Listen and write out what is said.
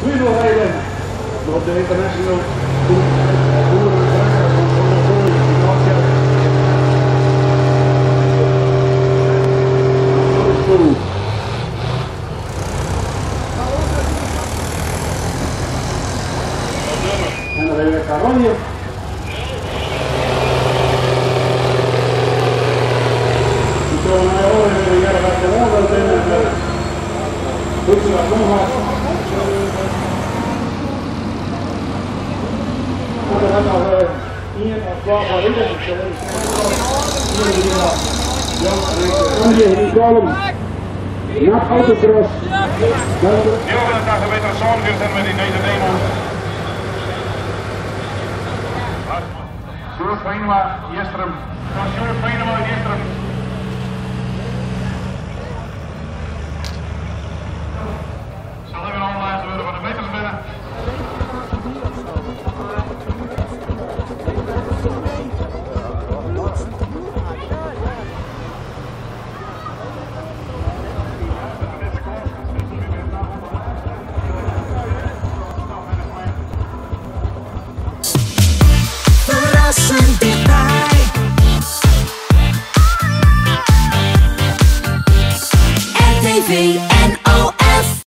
Swivelreden op de International Boerentracker van Van En dan weer Carolje. Nach Autocross. 89 meter 47 met die deze demo. Sjoerd Venema, Jistrum. Sjoerd Venema, Jistrum.